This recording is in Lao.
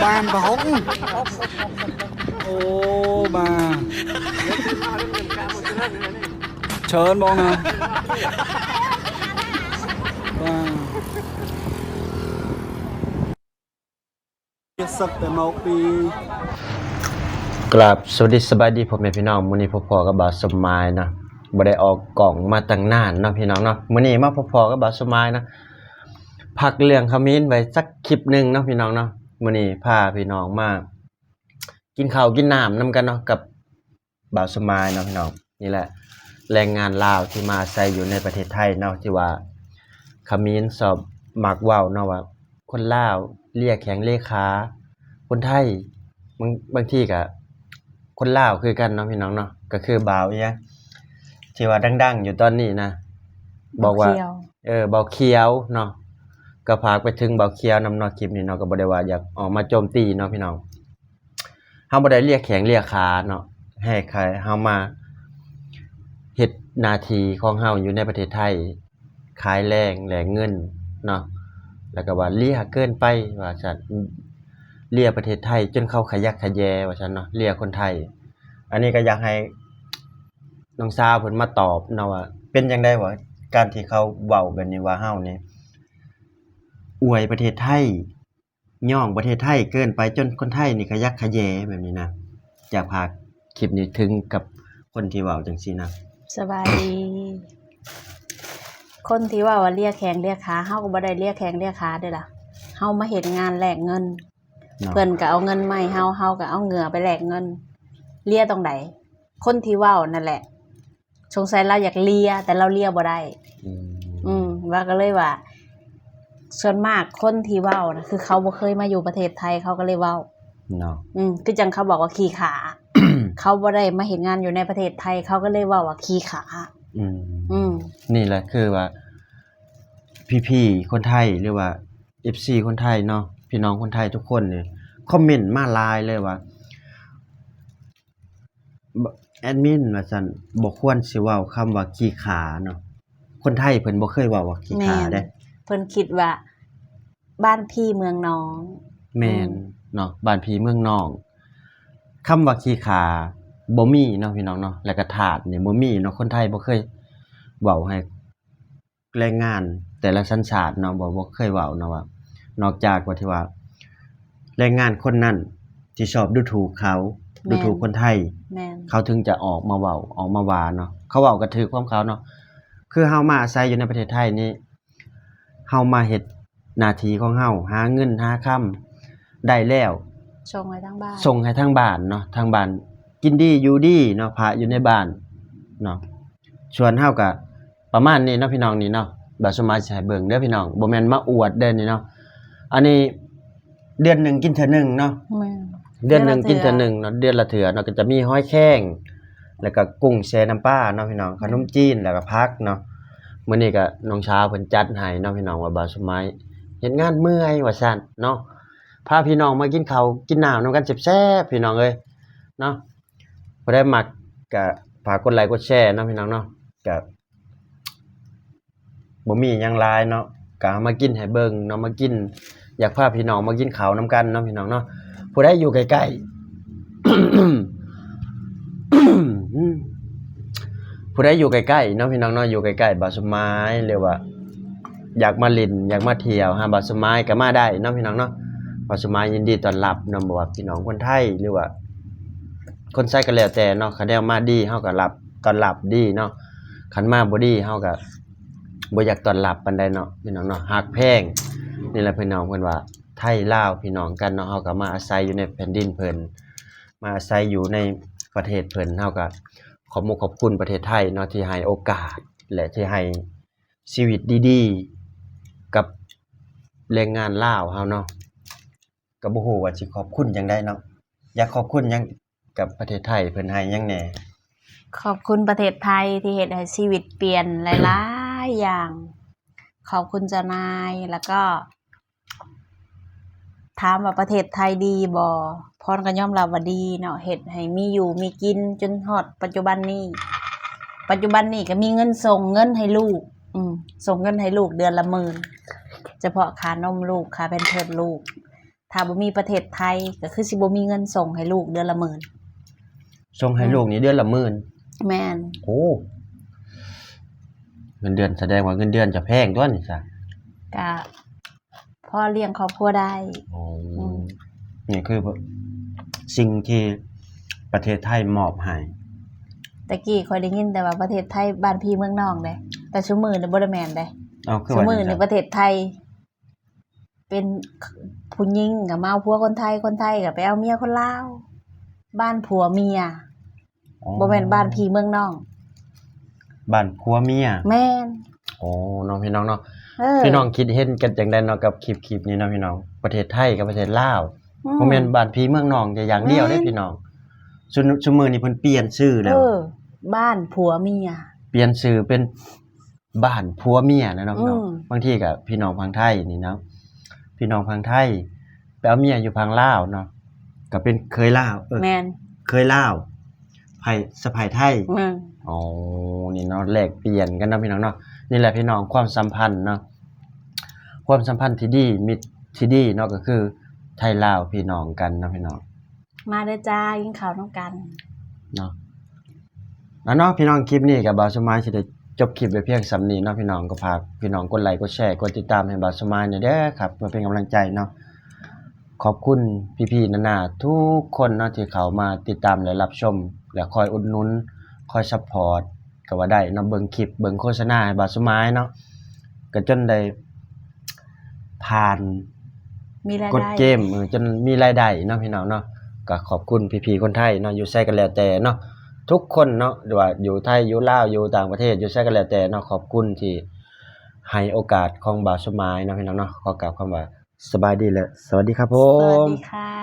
Bàn và hóng. Ô, bà. Chớn bóng à. Bà. Sắp tới máu pi. ກາບສະຫວັດດີສະບາຍດີພໍ່ແມ່ພີ່ນ້ອງ, ມື້ນີ້ພົບພໍ້ກັບບ່າວສົມໝາຍເນາະ, ບໍ່ໄດ້ອອກກ້ອງມາຕັ້ງນານເນາະພີ່ນ້ອງເນາະ. ມື້ນີ້ມາພົບພໍ້ກັບບ່າວສົມໝາຍເນາະ, ພັກເລື່ອງຂະມິນໄວ້ຈັກຄລິບໜຶ່ງເນາະພີ່ນ້ອງເນາະ. ມື້ນີ້ພາພີ່ນ້ອງມາກິນເຂົ້າກິນນ້ຳນຳກັນເນາະ ກັບບ່າວສົມໝາຍເນາະພີ່ນ້ອງ. ນີ້ແຫຼະ ແຮງງານລາວທີ່ມາອາໄສຢູ່ໃນປະເທດໄທເນາະ, ທີ່ວ່າຂະມິນຊອບມັກເວົ້າເນາະວ່າ ຄົນລາວເລຍແຂ້ງເລຍຂາຄົນໄທ, ບາງ ບາງທີກະຄົນລາວຄືກັນເນາະພີ່ນ້ອງເນາະ, ກະຄືບ່າວອີ່ຫຍັງທີ່ວ່າດັງໆຢູ່ຕອນນີ້ນະ ບອກວ່າ ບ່າວຂຽວ ເອີ ບ່າວຂຽວເນາະ. ກະຝາກໄປເຖິງບ່າວຂຽວນຳເນາະ ຄລິບນີ້ເນາະ, ກະບໍ່ໄດ້ວ່າຢາກອອກມາໂຈມຕີເນາະພີ່ນ້ອງ. ເຮົາບໍ່ໄດ້ເລຍແຂ້ງເລຍຂາເນາະ, ໃຫ້ ໃຫ້ເຮົາມາເຮັດໜ້າທີ່ຂອງເຮົາຢູ່ໃນປະເທດໄທ ຂາຍແຮງແລກເງິນເນາະ, ແລ້ວກໍວ່າເລຍເກີນໄປວ່າຊັ້ນ, ເລຍປະເທດໄທຈົນເຂົາຂະຫຍັກຂະແຍງວ່າຊັ້ນເນາະ, ເລຍຄົນໄທ. ອັນນີ້ກໍຢາກໃຫ້ນ້ອງສາວເພິ່ນມາຕອບເນາະວ່າ ເປັນຈັ່ງໃດວ່າ ການທີ່ເຂົາເວົ້າແບບນີ້ວ່າເຮົານີ້ອວຍປະເທດໄທ ຍ້ອງປະເທດໄທເກີນໄປ ຈົນຄົນໄທນີ້ຂະຫຍັກຂະແຍງແບບນີ້ນະ. ຢາກຝາກຄລິບນີ້ເຖິງກັບຄົນທີ່ເວົ້າຈັ່ງຊີ້ນະ. ສະບາຍດີ. ຄົນທີ່ເວົ້າວ່າເລຍແຂ້ງເລຍຂາ, ເຮົາກໍບໍ່ໄດ້ເລຍແຂ້ງເລຍຂາເດ້ລະ, ເຮົາມາເຮັດງານແລກເງິນເນາະ, ເພິ່ນກໍເອົາເງິນມາໃຫ້ເຮົາ, ເຮົາກໍເອົາເຫື່ອໄປແລກເງິນ. ເລຍຕົງໃດ? ຄົນທີ່ເວົ້ານັ້ນແຫຼະ ສົງໄສລາວຢາກເລຍ ແຕ່ລາວເລຍບໍ່ໄດ້. ອືມ ອືມ ວ່າກໍເລີຍວ່າ ສ່ວນມາກຄົນທີ່ເວົ້ານະ ຄືເຂົາບໍ່ເຄີຍມາຢູ່ປະເທດໄທ ເຂົາກໍເລີຍເວົ້າເນາະ. ອືມ ຄືຈັ່ງເຂົາບອກວ່າຂີ້ຂາ ເຂົາບໍ່ໄດ້ມາເຮັດງານຢູ່ໃນປະເທດໄທ ເຂົາກໍເລີຍເວົ້າວ່າຂີ້ຂາ. ອືມ ອືມ ນີ້ແຫຼະຄືວ່າ ພີ່ໆຄົນໄທ ຫຼືວ່າ ເອັຟຊີຄົນໄທເນາະ, ພີ່ນ້ອງຄົນໄທທຸກຄົນນີ້ຄອມເມັນມາຫຼາຍເລີຍວ່າ ແອດມິນວ່າຊັ້ນ ບໍ່ຄວນຊິເວົ້າຄຳວ່າຂີ້ຂາເນາະ. ຄົນໄທເພິ່ນບໍ່ເຄີຍເວົ້າວ່າຂີ້ຂາເດ້. ແມ່ນ ເພິ່ນຄິດວ່າບ້ານພີ່ເມືອງນ້ອງ. ແມ່ນ ອືມ ເນາະ, ບ້ານພີ່ເມືອງນ້ອງ. ຄຳວ່າຂີ້ຂາບໍ່ມີເນາະ ພີ່ນ້ອງເນາະ, ແລ້ວກໍທາດນີ້ບໍ່ມີເນາະ. ຄົນໄທບໍ່ເຄີຍເວົ້າໃຫ້ ແຮງງານແຕ່ລະສັນຊາດເນາະ ບໍ່ ບໍ່ເຄີຍເວົ້າເນາະວ່າ ນອກຈາກວ່າທີ່ວ່າແຮງງານຄົນນັ້ນທີ່ຊອບດູຖູກເຂົາ ແມ່ນ ດູຖູກຄົນໄທ ແມ່ນ ເຂົາເຖິງຈະອອກມາເວົ້າ ອອກມາວ່າເນາະ. ເຂົາເວົ້າກໍຖືກຂອງເຂົາເນາະ. ຄືເຮົາມາອາໄສຢູ່ໃນປະເທດໄທນີ້ ເຮົາມາເຮັດໜ້າທີ່ຂອງເຮົາ ຫາເງິນຫາຄຳໄດ້ແລ້ວ ສົ່ງໃຫ້ທາງບ້ານ ສົ່ງໃຫ້ທາງບ້ານເນາະ. ທາງບ້ານກິນດີຢູ່ດີເນາະ ພະຢູ່ໃນບ້ານເນາະ. ສ່ວນເຮົາກໍ ປະມານນີ້ເນາະ ພີ່ນ້ອງນີ້ເນາະ ບ່າວສົມໝາຍຊິໃຫ້ເບິ່ງເດີພີ່ນ້ອງ ບໍ່ແມ່ນມາອວດເດີນີ້ເນາະ. ອັນນີ້ເດືອນໜຶ່ງກິນເທື່ອໜຶ່ງເນາະ. ແມ່ນ ເດືອນໜຶ່ງກິນເທື່ອໜຶ່ງເນາະ ເດືອນລະເທື່ອເນາະ. ກໍຈະມີຫອຍແຄງ ແລ້ວກໍກຸ້ງແຊ່ນ້ຳປາເນາະພີ່ນ້ອງ ຂະໜົມຈີນ ແລ້ວກໍຜັກເນາະ. ມື້ນີ້ກໍນ້ອງສາວເພິ່ນຈັດໃຫ້ເນາະພີ່ນ້ອງ ວ່າບ່າວສົມໝາຍເຮັດງານເມື່ອຍວ່າຊັ້ນເນາະ ພາພີ່ນ້ອງມາກິນເຂົ້າກິນນ້ຳນຳກັນແຊບໆ ພີ່ນ້ອງເອີຍເນາະ. ຜູ້ໃດມັກກໍຝາກກົດໄລກົດແຊເນາະ ພີ່ນ້ອງເນາະ. ກໍບໍ່ມີຫຍັງຫຼາຍເນາະ ກໍເອົາມາກິນໃຫ້ເບິ່ງເນາະ ມາກິນ ຢາກພາພີ່ນ້ອງມາກິນເຂົ້ານຳກັນເນາະ ພີ່ນ້ອງເນາະ. ຜູ້ໃດຢູ່ໃກ້ໆ ຜູ້ໃດຢູ່ໃກ້ໆເນາະ ພີ່ນ້ອງເນາະ ຢູ່ໃກ້ໆບ່າວສົມໝາຍ ຫຼືວ່າ ຢາກມາຫຼິ້ນ ຢາກມາທ່ຽວຫາບ່າວສົມໝາຍກໍມາໄດ້ເນາະ ພີ່ນ້ອງເນາະ. ບ່າວສົມໝາຍຍິນດີຕ້ອນຮັບເນາະ ບໍ່ວ່າພີ່ນ້ອງຄົນໄທ ຫຼືວ່າຄົນໃສກໍແລ້ວແຕ່ເນາະ. ຄັນແນວມາດີ ເຮົາກໍຮັບ ຕ້ອນຮັບດີເນາະ. ຄັນມາບໍ່ດີ ເຮົາກໍບໍ່ຢາກຕ້ອນຮັບປານໃດເນາະ ພີ່ນ້ອງເນາະ. ຮັກແພງ ນີ້ແຫຼະ ພີ່ນ້ອງ ເພິ່ນວ່າໄທລາວພີ່ນ້ອງກັນເນາະ. ເຮົາກໍມາອາໄສຢູ່ໃນແຜ່ນດິນເພິ່ນ ມາອາໄສຢູ່ໃນປະເທດເພິ່ນ ເຮົາກໍຂອບມຸກຂອບຄຸນປະເທດໄທເນາະ ທີ່ໃຫ້ໂອກາດ ແລະ ທີ່ໃຫ້ ຊີວິດດີໆ ກັບແຮງງານລາວເຮົາເນາະ. ກໍບໍ່ຮູ້ວ່າຊິຂອບຄຸນຈັ່ງໃດເນາະ. ຢາກຂອບຄຸນຫຍັງກັບປະເທດໄທ ເພິ່ນໃຫ້ຫຍັງແດ່? ຂອບຄຸນປະເທດໄທທີ່ເຮັດໃຫ້ຊີວິດປ່ຽນຫຼາຍໆຢ່າງ. ຂອບຄຸນເຈົ້ານາຍ ແລ້ວກໍ ຖາມວ່າປະເທດໄທດີບໍ່? ພອນກໍຍອມຮັບວ່າດີເນາະ ເຮັດໃຫ້ມີຢູ່ມີກິນຈົນຮອດປັດຈຸບັນນີ້. ປັດຈຸບັນນີ້ກໍມີເງິນສົ່ງເງິນໃຫ້ລູກ ອືມ ສົ່ງເງິນໃຫ້ລູກເດືອນລະໝື່ນ ສະເພາະຄ່ານົມລູກ ຄ່າແພມເພີດລູກ. ຖ້າບໍ່ມີປະເທດໄທ ກໍຄືຊິບໍ່ມີເງິນສົ່ງໃຫ້ລູກເດືອນລະໝື່ນ. ສົ່ງໃຫ້ ອືມ ລູກນີ້ເດືອນລະໝື່ນ? ແມ່ນ. ໂອ້ ເງິນເດືອນ ສະແດງວ່າເງິນເດືອນຈະແພງຕົວະນີ້ຊະ. ກະພໍລ້ຽງຄອບຄົວໄດ້. ໂອ້ ອືມ ນີ້ຄືສິ່ງທີ່ປະເທດໄທມອບໃຫ້. ແຕ່ກີ້ຂ້ອຍໄດ້ຍິນແຕ່ວ່າປະເທດໄທບ້ານພີ່ເມືອງນ້ອງເດ້ ແຕ່ຊຸມື້ນີ້ບໍ່ໄດ້ແມ່ນເດ້. ເອົ້າ ຄືວ່າ ຊຸມື້ນີ້ປະເທດໄທ ເປັນຜູ້ຍິງກໍມາເອົາຜົວຄົນໄທ ຄົນໄທກໍໄປເອົາເມຍຄົນລາວ. ບ້ານຜົວເມຍ. ອໍ ບໍ່ແມ່ນບ້ານພີ່ເມືອງນ້ອງ ບ້ານຜົວເມຍ. ແມ່ນ. ໂອ້ ເນາະ ພີ່ນ້ອງເນາະ. ເອີ ພີ່ນ້ອງຄິດເຫັນກັນຈັ່ງໃດເນາະ ກັບຄລິບ ຄລິບນີ້ເນາະ ພີ່ນ້ອງ? ປະເທດໄທກັບປະເທດລາວ ອືມ ບໍ່ແມ່ນບ້ານພີ່ເມືອງນ້ອງແຕ່ຢ່າງດຽວເດ້ ແມ່ນ ພີ່ນ້ອງ. ຊຸ ຊຸມື້ນີ້ເພິ່ນປ່ຽນຊື່ແລ້ວ. ເອີ ບ້ານຜົວເມຍ ປ່ຽນຊື່ເປັນ ບ້ານຜົວເມຍແລ້ວເນາະ ອືມ ພີ່ນ້ອງ. ບາງທີກໍພີ່ນ້ອງຝັ່ງໄທນີ້ເນາະ ພີ່ນ້ອງຝັ່ງໄທໄປເອົາເມຍຢູ່ຝັ່ງລາວເນາະ ກໍເປັນເຂີຍລາວ. ເອີ ແມ່ນ ເຂີຍລາວ ໃຜ ສະໃພ້ໄທ. ແມ່ນ. ອໍ ນີ້ເນາະ ແລກປ່ຽນກັນເນາະ ພີ່ນ້ອງເນາະ. ນີ້ແຫຼະ ພີ່ນ້ອງ ຄວາມສຳພັນເນາະ ຄວາມສຳພັນທີ່ດີ ມິດທີ່ດີເນາະ ກໍຄືໄທລາວພີ່ນ້ອງກັນເນາະ ພີ່ນ້ອງ. ມາເດີຈ້າ ກິນເຂົ້ານຳກັນເນາະ. ແລ້ວເນາະ ພີ່ນ້ອງ ຄລິບນີ້ກໍບ່າວສະໝາຍຊິໄດ້ຈົບຄລິບໄວ້ພຽງສ່ຳນີ້ເນາະ ພີ່ນ້ອງ. ກໍຝາກພີ່ນ້ອງກົດໄລ ກົດແຊ ກົດຕິດຕາມໃຫ້ບ່າວສະໝາຍແດ່ເດີຄັບ ເພື່ອເປັນກຳລັງໃຈເນາະ. ຂອບຄຸນພີ່ໆນາໆທຸກຄົນເນາະ ທີ່ເຂົ້າມາຕິດຕາມ ແລະ ຮັບຊົມ ແລະ ຄອຍອຸດໜູນ ຄອຍຊັບພອດ ກໍວ່າໄດ້ເນາະ. ເບິ່ງຄລິບ ເບິ່ງໂຄສະນາໃຫ້ບ່າວສະໝາຍເນາະ ກໍຈົນໄດ້ຜ່ານ ມີລາຍໄດ້ ກົດເກມ ເອີ ຈົນມີລາຍໄດ້ເນາະ ພີ່ນ້ອງເນາະ. ກໍຂອບຄຸນພີ່ໆຄົນໄທເນາະ ຢູ່ໃສກໍແລ້ວແຕ່ເນາະ ທຸກຄົນເນາະ ຫຼືວ່າຢູ່ໄທ ຢູ່ລາວ ຢູ່ຕ່າງປະເທດ ຢູ່ໃສກໍແລ້ວແຕ່ເນາະ. ຂອບຄຸນທີ່ໃຫ້ໂອກາດຂອງບ່າວສະໝາຍເນາະ ພີ່ນ້ອງເນາະ. ຂໍກ່າວຄຳວ່າສະບາຍດີ ແລະ ສະຫວັດດີຄັບຜົມ. ສະຫວັດດີຄ່ະ.